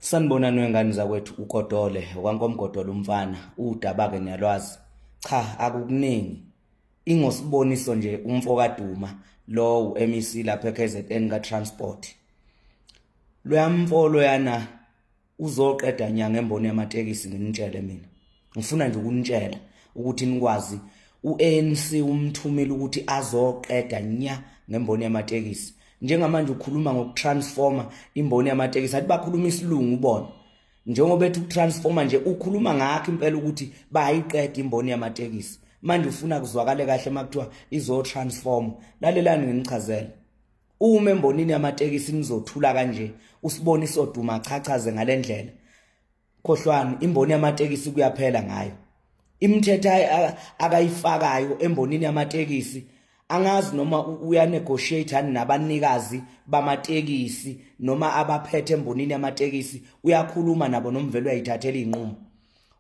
Sanibonani wengane zakwethu uGodole wakwaNkomgodole umfana udaba-ke niyalwazi cha akukuningi ingosiboniso nje umfo kaDuma lowo MEC lapha eKZN ka-transport loya mfo loyana uzoqeda nya ngemboni yamatekisi nginitshele mina ngifuna nje ukunitshela ukuthi nikwazi uANC umthumile ukuthi azoqeda nya ngemboni yamatekisi njengamanje ukhuluma ngokutransforma imboni yamatekisi athi bakhuluma isilungu ubona njengoba ethi ukutransforma nje ukhuluma ngakho impela ukuthi bayiqeda imboni yamatekisi manje ufuna kuzwakale kahle makuthiwa izotransform lalelani nginichazele uma embonini yamatekisi nizothula kanje usiboniso duma chachaze ngalendlela khohlwani imboni yamatekisi kuyaphela ngayo imithetho akayifakayo embonini yamatekisi angazi noma uyanegotiate hani nabanikazi bamatekisi noma abaphethe embonini yamatekisi uyakhuluma nabo nomvelo uyayithathela izinqumo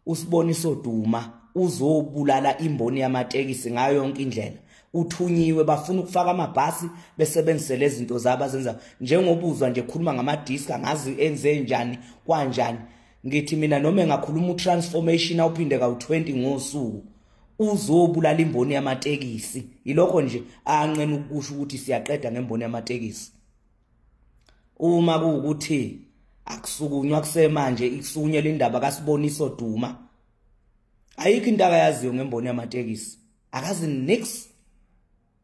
uSiboniso Duma uzobulala imboni yamatekisi ngayo yonke indlela uthunyiwe bafuna ukufaka amabhasi besebenzise lezi zinto zabo azenza njengobuzwa nje khuluma ngama-disc angazi enze njani kwanjani ngithi mina noma engakhuluma utransformation awuphinde kawu-20 ngosuku uzobulala imboni yamatekisi yilokho nje anqena ukusho ukuthi siyaqeda ngemboni yamatekisi uma kuwukuthi akusukunywa kusemanje ikusukunyelwa indaba kaSiboniso Duma ayikho into akayaziyo ngemboni yamatekisi akazi nix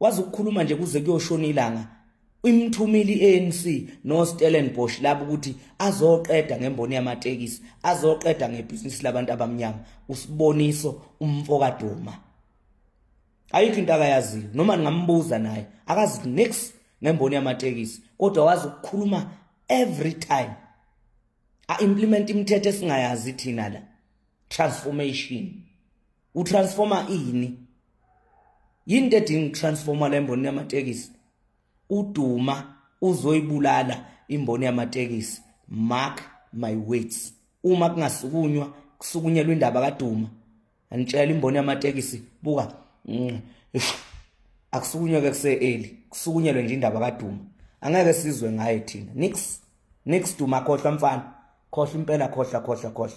wazi ukukhuluma nje kuze kuyoshona ilanga imthumile iANC no Stellenbosch labo ukuthi azoqeda ngemboni yamatekisi azoqeda ngebhizinisi labantu abamnyama usiboniso umfoka Duma ayikho into akayaziyo noma ningambuza naye akazi nix ngemboni yamatekisi kodwa wazi ukukhuluma every time a-implement imithetho esingayazi thina la transformation utransforma ini yini into edinga ukutransforma le mboni yamatekisi uduma uzoyibulala imboni yamatekisi mark my words uma kungasukunywa kusukunyelwa indaba kaduma anitshela imboni yamatekisi buka akusukunywe ke kuse early kusukunyelwe nje indaba kaduma angeke sizwe ngaye thina nix nix duma khohlwa mfana khohlwa impela khohlwa khohlwa khohlwa.